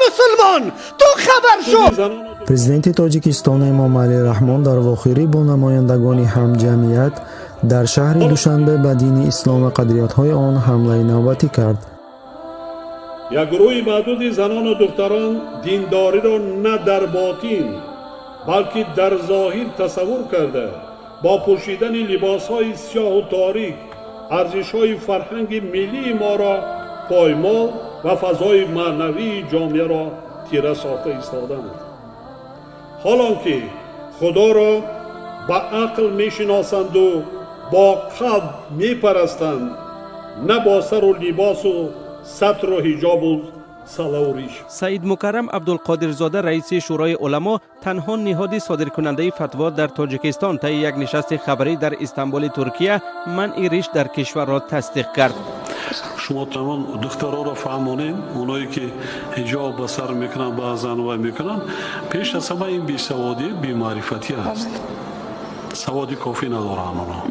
Мусулмон, ту хабар шو. Президенти Тоҷикистон Эмомалӣ Раҳмон дар вохӯрӣ бо намояндагони ҳамҷамъият дар шаҳри Душанбе ба дини ислом ва қадриятҳои он ҳамлаи навбатӣ кард. Як гурӯҳи маъдуди занону духтарон диндориро на дар ботин, балки дар зоҳир тасаввур карда, бо пӯшидани либосҳои сиёҳу торик арзишҳои фарҳанги миллии моро поймол ва фазои маънавии ҷомеаро тира сохта истодаанд, ҳолон ки Худоро ба ақл мешиносанду бо қалб мепарастанд, на бо сару либосу сатру ҳиҷобу салаву риш. Саидмукаррам Абдулқодирзода, раиси Шӯрои уламо, танҳо ниҳоди содиркунандаи фатво дар Тоҷикистон, таи як нишасти хабарӣ дар Истанбули Туркия манъи риш дар кишварро тасдиқ кард. Шумо тамом духтароро фаҳмонем, оное ки ҳиҷоб ба сар мекунанд, баъзан вай мекунанд. Пеш аз ҳама ин бесаводӣ, бемаърифатӣ аст, саводи кофӣ надоранд онҳо.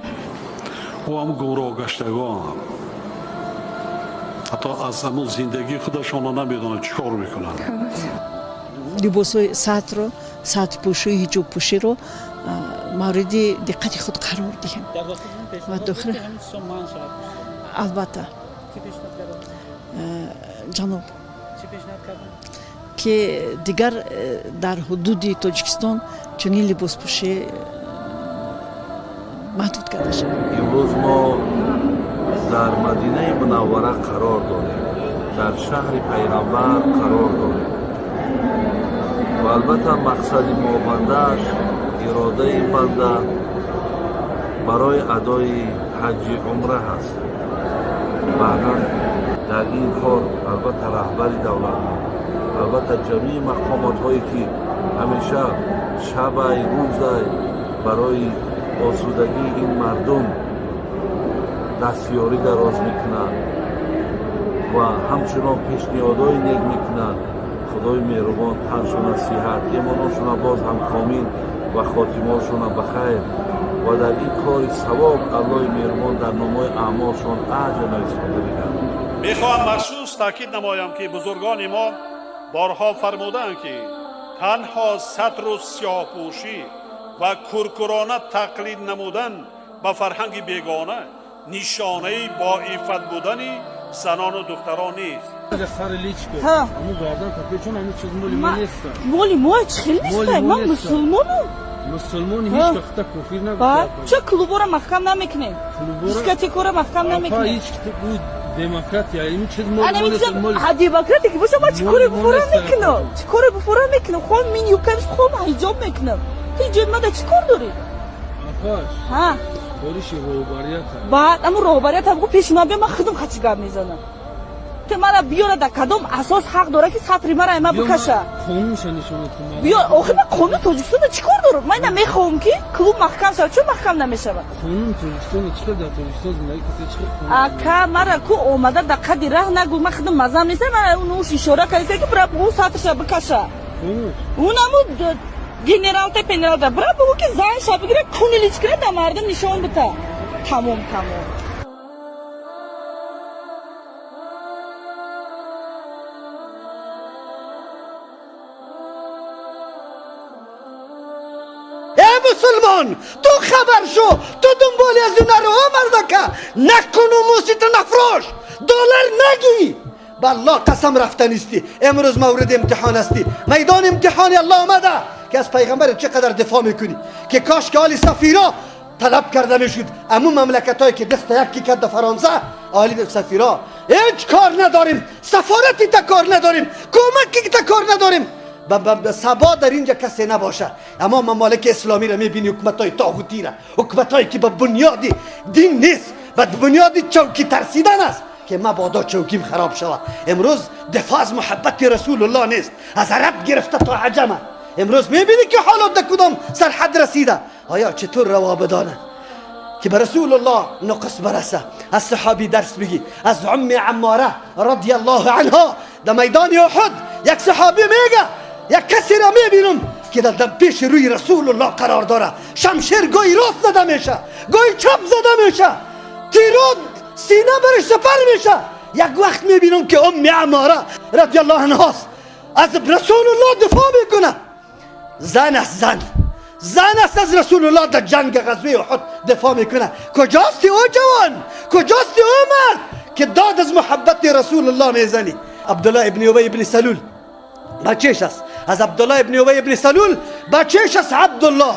Ӯ ҳам гумроҳ гаштагон, ҳатто аз ҳамун зиндагии худашонро намедонанд, чӣ кор мекунанд. Либосҳои сатрро, сатрпӯшӣ, ҳиҷобпӯширо мавриди диққати худ қарор диҳем ва дохил, албатта, ҷаноб, ки дигар дар ҳудуди Тоҷикистон чунин либоспӯшӣ маҳдуд карда шавад. Имрӯз мо дар Мадинаи Мунаввара қарор дорем, дар шаҳри Пайғамбар қарор дорем ва албатта мақсади мо, бандааш, иродаи банда барои адои ҳаҷҷи умра ҳаст. Баъдан дар ин кор албатта раҳбари давлат, албатта ҷамъии мақомотҳое, ки ҳамеша шабай рӯзай барои осудагии ин мардум дастёрӣ дароз мекунанд ва ҳамчунон пешниҳодҳои нек мекунанд, Худои меҳрубон таншона сиҳат, имоношона боз ҳам комил ва хотимаошона ба хайр ва дар ин кори савоб Аллоҳи меҳрубон дар номаи аъмолшон аҷр нависонда бигардад. Мехоҳам махсус таъкид намоям, ки бузургони мо борҳо фармудаанд, ки танҳо сатру сиёҳпӯшӣ ва куркурона тақлид намудан ба фарҳанги бегона нишонаи боиффат будани занону духтарон нест. Моли мо чӣ хел неста? Ман мусулмонам. Мусулмони ҳеҷ вақта кофир набуд. Ча клубора маҳкам намекунем, дискотекора маҳкам намекунем? Демократия ин чиз. Демократия ки боша, ман чӣ коре буфора мекунам? Чӣ коре буфора мекунам? Хом мин юбкамиш, хом ҳиҷоб мекунам. Ту ҳиҷоби мада чӣ кор дорӣ? Ҳа, кориши роҳбарият. Баъд аму роҳбарият гу пеши ман бия, ман худам хачи гап мезанам. Ту мара биёра, дар кадом асос ҳақ дора, ки сатри мара ма бикаша? Қонунша нишонат. Биё, охир ман қонуни Тоҷикистонро чӣ кор дорам? Ман ина мехоҳам, ки клуб маҳкам шавад. Чун маҳкам намешавад? Қонуни Тоҷикистонро чӣ дар Тоҷикистон зиндагӣ касе чӣ? Ака, мара ку омада дар қади раҳ нагӯ. Ман худам мазам неста. Мара уш ишора кардиса, ки бира ӯ сатрша бикаша. Унаму генералта пенералта бира бугӯ, ки занша бигира, куни личкира дар мардум нишон бита. Тамом, тамом. Э мусулмон, ту хабар шо, ту дунболи аз наро, мардака накуну, мусита нафрош, доллар нагӣ. Ба Аллоҳ қасам, рафтанистӣ. Имрӯз мавриди имтиҳон ҳастӣ, майдони имтиҳони Аллоҳ омада, ки аз пайғамбар чӣ қадар дифоъ мекунӣ, ки кош ки оли сафиро талаб карда мешуд, аму мамлакатҳое ки даста якки карда Фаронса, оли сафиро ҳеҷ кор надорем, сафорати та кор надорем, кӯмаки та кор надорем. Сабо дар инҷа касе набошад. Аммо мамолики исломиро мебини, ҳукуматҳои тоғутира, ҳукуматҳое ки ба бунёди дин нест, ба бунёди чавкӣ тарсидан аст, ки мабодо чавким хароб шавад. Имрӯз дифоъ аз муҳаббати Расулуллоҳ нест, аз араб гирифта то аҷама. Имрӯз мебинӣ, ки ҳолот дар кудом сарҳад расида. Оё чатур раво бидонад, ки ба Расулуллоҳ нуқс бараса? Аз саҳобӣ дарс бигӣ, аз умми Аммора радия Аллоҳу анҳо. Дар майдони Уҳуд як саҳобӣ мега: як касеро мебинам, ки дар пеши рӯи Расулуллоҳ қарор дорад, шамшер гоҳи рост зада меша, гоҳи чап зада меша, тирот сина бараш сапар меша. Як вақт мебинам, ки умми Аммора радиаллоҳу анҳост. از رسول الله دفاع میکنه. زن است، زن، زن است، از رسول الله در جنگ غزوه احد دفاع میکنه. کجاستی او جوان؟ کجاستی او مرد که داد از محبت رسول الله میزنی؟ عبدالله ابن ابی ابن سلول بچهش است. از عبدالله ابن ابی ابن سلول بچهش است عبدالله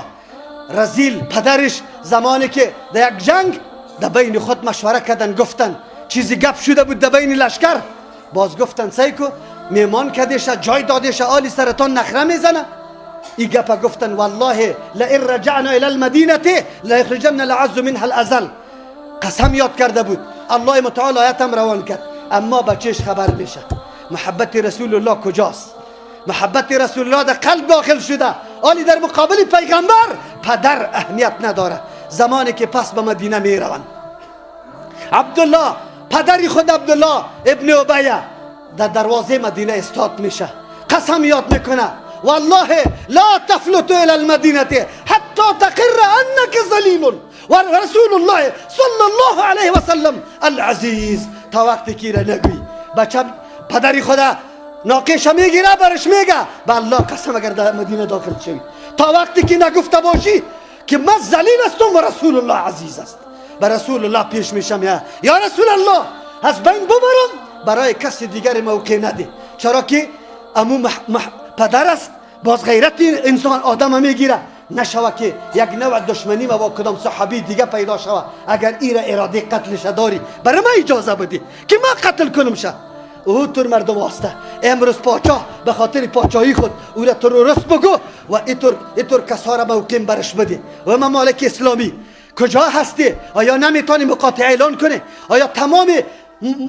رزیل. پدرش زمانی که در یک جنگ در بین خود مشوره کردن، گفتن چیزی گپ شده بود در بین لشکر، باز گفتن سیکو میمان کدیشه، جای دادیشه، آلی سرطان نخره میزنه. ای گپ گفتن والله لئن رجعنا الى المدینه لیخرجن العز منها الازل. قسم یاد کرده بود. الله متعال آیتم روان کرد، اما بچهش خبر میشه. محبت رسول الله کجاست؟ محبت رسول الله در قلب داخل شده. آلی در مقابل پیغمبر پدر اهمیت نداره. زمانی که پس به مدینه میروند، عبدالله پدر خود عبدالله ابن ابیه در دروازه مدینه استاد میشه، قسم یاد میکنه والله لا تفلت الى المدینه حتی تقر انك ذلیل و رسول الله صلی الله علیه و سلم العزیز. تا وقتی که را نگویی، بچه پدری خدا ناقش میگیره، برش میگه به الله قسم اگر در مدینه داخل شوی، تا وقتی که نگفته باشی که من ذلیل هستم و رسول الله عزیز است، به رسول الله پیش میشم، یا رسول الله از بین ببرم، برای کسی دیگر موقع نده. چرا که امو پدر است، باز غیرت انسان آدم میگیره. نشوه که یک نوع دشمنی ما با کدام صحابی دیگه پیدا شوه. اگر ایره اراده قتلش داری، برای ما اجازه بدی که ما قتل کنم شه. او تر مردم واسطه امروز پاچاه به خاطر پاچاهی خود او را تروریست بگو و ایتور کسا را موقع برش بده. و ممالک اسلامی کجا هستی؟ آیا نمیتونی مقاطعه اعلان کنی؟ آیا تمام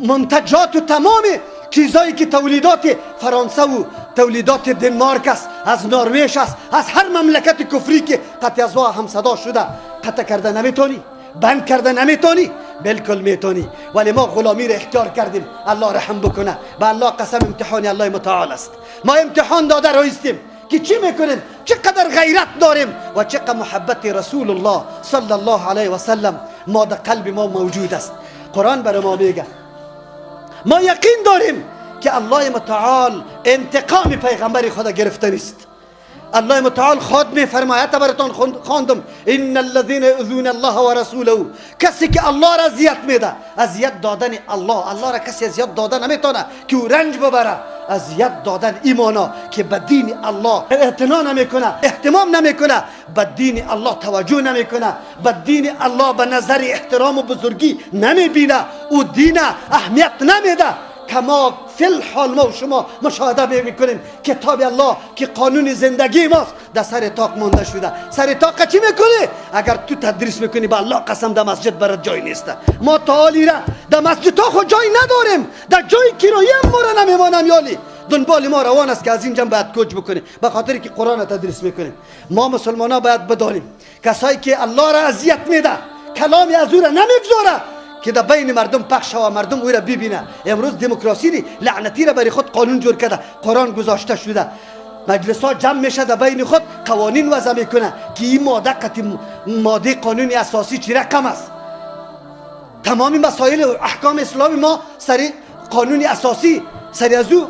منتجات و تمام چیزایی که تولیدات فرانسه و تولیدات دنمارک است، از نروژ است، از هر مملکت کفری که قطع از هم صدا شده، قطع کرده نمیتونی؟ بند کرده نمیتونی؟ بالکل میتونی. ولی ما غلامی را اختیار کردیم. الله رحم بکنه. به الله قسم امتحان الله متعال است. ما امتحان داده رایستیم که چی میکنیم، چقدر غیرت داریم و چقدر محبت رسول الله صلی الله علیه و سلم ما در قلب ما موجود است. قرآن برای ما میگه ما یقین داریم که الله متعال انتقام پیغمبر خدا گرفته نیست. الله متعال خود میفرماید، براتون خواندم، ان الذين یؤذون الله ورسوله، کسی که الله را اذیت میده، اذیت دادن الله، الله را کسی اذیت داده نمیتونه که او رنج ببره. اذیت دادن ایمانا که به دین الله اعتنا نمیکنه، اهتمام نمیکنه، به دین الله توجه نمیکنه، به دین الله به نظر احترام و بزرگی نمیبینه، او دین اهمیت نمیده. کما فی الحال ما و شما مشاهده میکنیم کتاب الله که قانون زندگی ماست در سر تاق مانده شده. سر تاق چی میکنی؟ اگر تو تدریس میکنی به الله قسم در مسجد برات جای نیست. ما تعالی را در مسجد تا خود جای نداریم، در جای کرایه هم ما را نمیمانم. یالی دنبال ما روان است که از اینجا باید کوچ بکنیم، به خاطر که قرآن تدریس میکنیم. ما مسلمان ها باید بدانیم کسایی که الله را اذیت میده، کلامی از او را نمیگذاره که در بین مردم پخش و مردم او را ببینه. امروز دموکراسی لعنتی را برای خود قانون جور کرده، قرآن گذاشته شده، مجلس ها جمع میشه در بین خود قوانین وضع میکنه که این ماده قطع ماده قانون اساسی چی رقم است. تمام مسائل احکام اسلامی ما سر قانون اساسی سر از او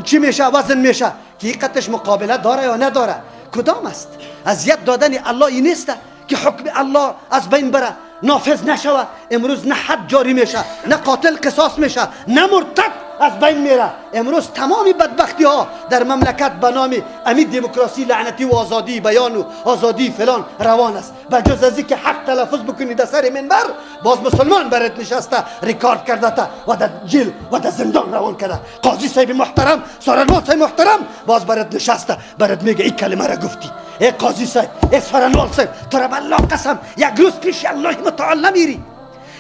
چی میشه، وزن میشه که این قطعش مقابله داره یا نداره. کدام است؟ اذیت دادن الله این نیست که حکم الله از بین بره، نافذ نشوه. امروز نه حد جاری میشه، نه قاتل قصاص میشه، نه مرتد از بین میره. امروز تمام بدبختی ها در مملکت به نام امی دموکراسی لعنتی و آزادی بیان و آزادی فلان روان است. بجز از که حق تلفظ بکنی در سر منبر، باز مسلمان برات نشسته ریکارد کرده تا و در جیل و در زندان روان کرده. قاضی صاحب محترم، سارنوال صاحب محترم باز برات نشسته، برات میگه این کلمه را گفتی. ای قاضی صاحب، ای سارنوال صاحب، تو را به الله قسم یک روز پیش الله متعال نمیری.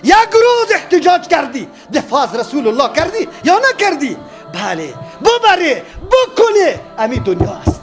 یک روز احتجاج کردی، دفاع از رسول الله کردی یا نکردی؟ بله، ببره بکنه. امی دنیا است،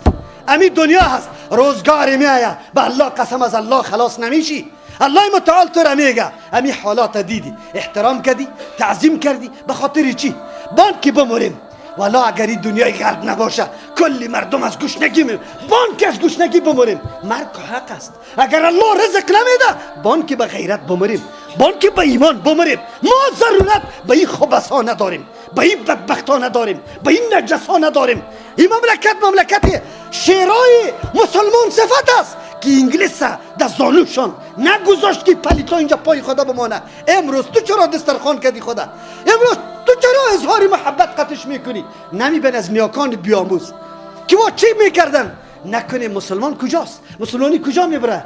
امی دنیا هست. روزگار میآید به الله قسم از الله خلاص نمیشی. الله متعال تو را میگه امی حالات دیدی، احترام کردی، تعظیم کردی، به خاطر چی؟ بانکی بموریم. والا اگر این دنیای غرب نباشه کلی مردم از گشنگی می بانک از گشنگی بموریم. مرگ حق است. اگر الله رزق نمیده بانک به غیرت بموریم، بانک به ایمان بموریم. ما ضرورت به این خبث ها نداریم، Ба ин бадбахто надорем, ба ин наҷасо надорем. Ин мамлакат мамлакати шерои мусулмон сифат аст, ки инглиса дар зонушон нагузошт, ки палито инҷа пои худа бимона. Имрӯз ту чаро дастархон кардӣ худа? Имрӯз ту чаро изҳори муҳаббат қатиш мекунӣ? Намебин, аз ниёкон биомӯз, ки во чӣ мекардан. Накунем, мусулмон куҷост? Мусулмонӣ куҷо мебара?